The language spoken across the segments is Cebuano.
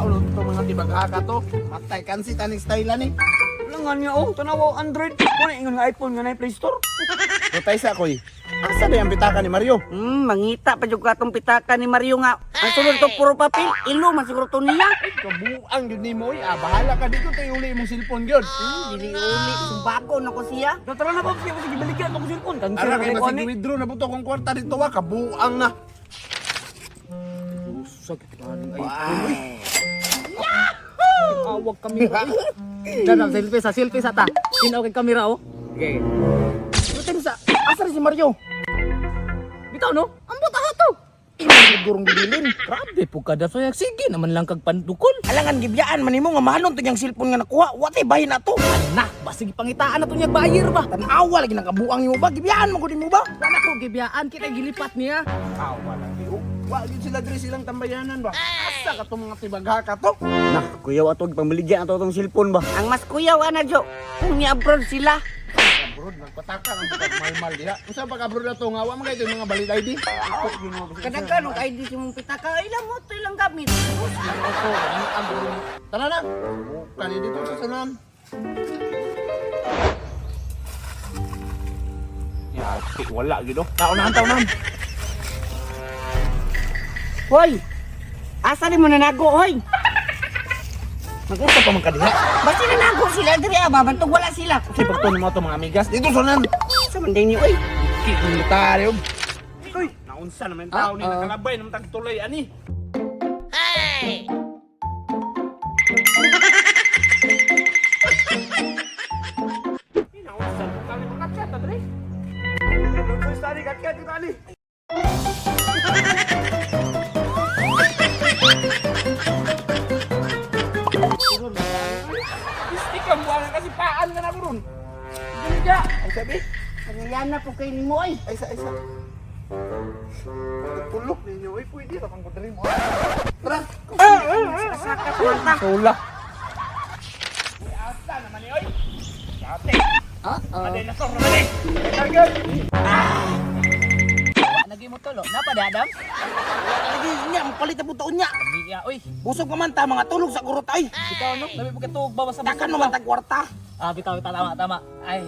Unsaon to mga tibaghaka to? Matay kansi taning style ani. Langan nga oh, tanaw Android. Wala ingon nga iPhone nga na Play Store. Rutay sa koy. Asa na ang pitaka ni Mario? Mangita pa jud katong pitaka ni Mario nga. Ang sulod to puro papel, ilo man siguro to niya. Kabuang gyud nimo oy. Ah, bahala ka dito tayo uli imong cellphone gyud. Dili uli sumbako na ko siya. Tara na Pops, kaya sige baligyan ako cellphone. Cancel Ara na kay ko basig ani. withdraw na buto kong kwarta dito wa kabuang na. Sakit Awag kami. Dada, selfie sa selfie sa ta. Tinaw kay kamera oh. Okay. Rutay sa asa rin si Mario? Bitaw no? Ambot aho to. Imong gurong gibilin. Grabe po kada soyak. Sige naman lang kag pandukol. Alangan gibiyaan man nimo nga mahalon to niyang cellphone nga nakuha. Wa tay bahin na to. Nah, basig pangitaan na to niya bayir ba? Tanawa lagi nang kabuang nimo ba? Gibiyaan mo gud nimo ba? Wala ko gibiyaan kita gilipat niya. Awa lang di oh. Wa gyud sila diri silang tambayanan ba. Asa ka to mga tibaghaka to? Nah, kuyaw ato pambaligyan ato tong cellphone ba. Ang mas kuyaw ana jo, kung ni abroad sila. Abroad nagpataka ang pagmalmal diha. Unsa pa ka abroad na to nga wa man kay mga valid ID? Kadaghan og ID si mong pitaka, ilang mo to ilang gamit. Tara na. Kani dito sa sanan. Ya, wala gyud oh. Naunahan taunahan. Hoy. Asa ni mo nanago hoy? Nag-unsa pa man ka diha? Basta nanago sila diri ah, babantog wala sila. Kasi pagtuon mo ato mga amigas dito sanan. Sa man din ni oy. Kikong tayo. Uy, naunsa naman tao ni nakalabay naman tagtulay ani. Hey! Naunsa naman tao ni mga katsata dre. Istik ang buwangan kasi paan ka na ko ron. Ganun Ay sabi. Kaya na po kay nimo oy. Ay sa, ay sa. Tulok ninyo, ay pwede ra pang kudri mo. Tara. Saka kwarta. Sula. Asa naman ni oy. Dati. Ah, ah. Dinosaur naman eh. Target. Wa nagi mo tolo. Napa di Adam? Lagi niya mapalit na taon niya. Amiga oy. Busog pa man ta mga tulog sa gurot ay. Bitaw no, labi pa katuog ba basta Takan mo man tag kwarta. Ah, bitaw bitaw tama tama. Ay.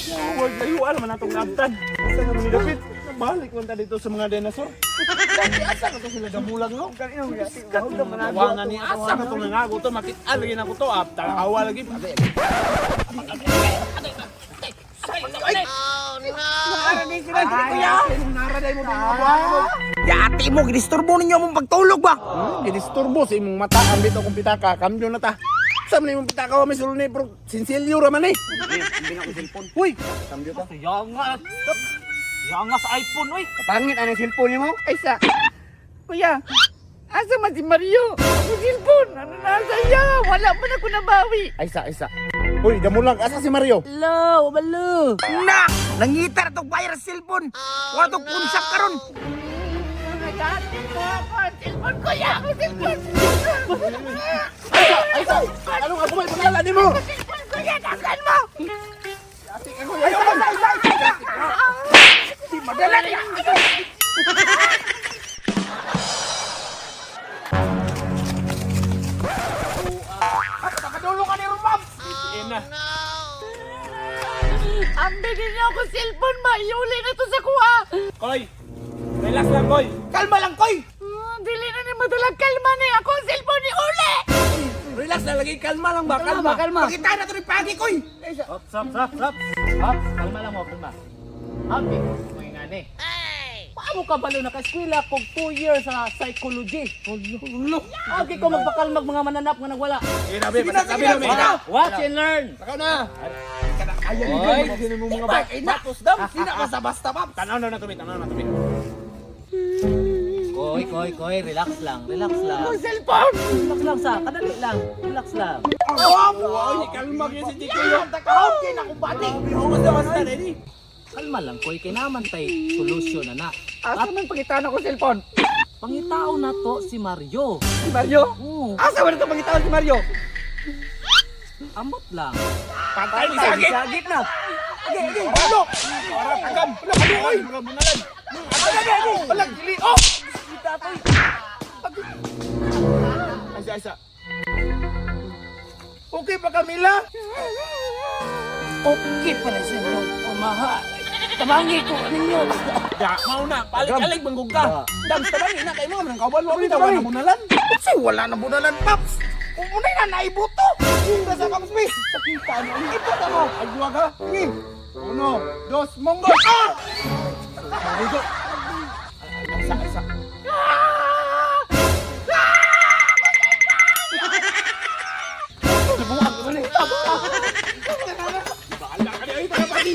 Huwag layuan naman atong nabtan. Asa naman ni David? Nabalik man ta dito sa mga dinosaur. Dati asa ka to sila gamulang no? Tawangan ni asa ka to nangago to makita lagi na ko to. Ah, tarawa lagi. Nara din sila diri kuya. Nara day mo to mga buwangan. Yati mo gidisturbo ninyo among pagtulog ba? Gidisturbo sa imong mata ang bitaw kong pitaka, kambyo na ta. Sa man imong pitaka wa may sulod ni pero sinsilyo ra man eh. Uy, kambyo ta. Siya nga. Siya nga sa iPhone oy. Pangit anang cellphone nimo. Ay sa. Kuya, asa man si Mario? Ako cellphone, ano na sa iya? Wala man ako nabawi. Ay sa, ay sa. Uy, gamulang asa si Mario? Hello, wabalo. Na, nangita na tog bayar sa cellphone. Wa tog punsak karon. Nagati mo ako ang cellphone kuya, ako cellphone. Ay sa, ay sa. Anong ako may pangalan nimo? Cellphone kuya, dagan mo. Ay sa, ay sa, ay sa. Di madala niya. Nakadulong ka ni Rumab. Ina. Ang bigyan niyo ako cellphone, maiuli na to sa kuha. Koy. Relax lang, koy. Kalma lang koy. Dili na ni madalag kalma ni ako ang cellphone ni uli. Relax lang lagi, kalma lang ba? Kalma, kalma. Pakita na to ni Pagi koy. Hop, stop, stop, stop. Hop, kalma lang mo, kalma. Happy, mga ngani. Paano ka balo naka-eskwela kog 2 years sa psychology? Hulo. Okay ko magpakalmag mga mananap nga nagwala. Sige na, be, sige na, be. Watch and learn. Sakaw na. Ayan, Oy. sino mo mga Ba, kay na. Sina basta basta Paps. Tanaw na na to, be, tanaw na to, be. Koy, koy, koy, relax lang, relax lang. Ang cellphone. Relax lang sa, kadali lang. Relax lang. Wow, kalma gyud si Chico. yo. Takahon kay na kung balik. Bihongas na basta na ni. Kalma lang, koy, kay naman tay solusyon na na. Asa man pangitaan ako cellphone? Pangitao na to si Mario. Si Mario? Oo, Asa man ito pangitaan si Mario? ambot lang. Patay ni sakit. Sagit na. Agi, agi. Ulo. Para agam. Wala kaluoy. Bunalan. Agi, agi. Wala gili. Oh. Asa asa. Okay pa Camila? Okay para sa inyo, umaha. Tabangi ko ninyo. Ya, mau na. Balik-alik banggog ka. Dam tabangi na kay mo nang kabalo kami tawa na bunalan. Unsay wala na bunalan, Paps. Unay na naibuto. Sa Paps mi. Sakita ano. Ito ta mo. Ay duwa ka. Sige. Uno, dos, monggo. Ah! Dito. Asa asa. Bahala ka ni ay, tara, pati.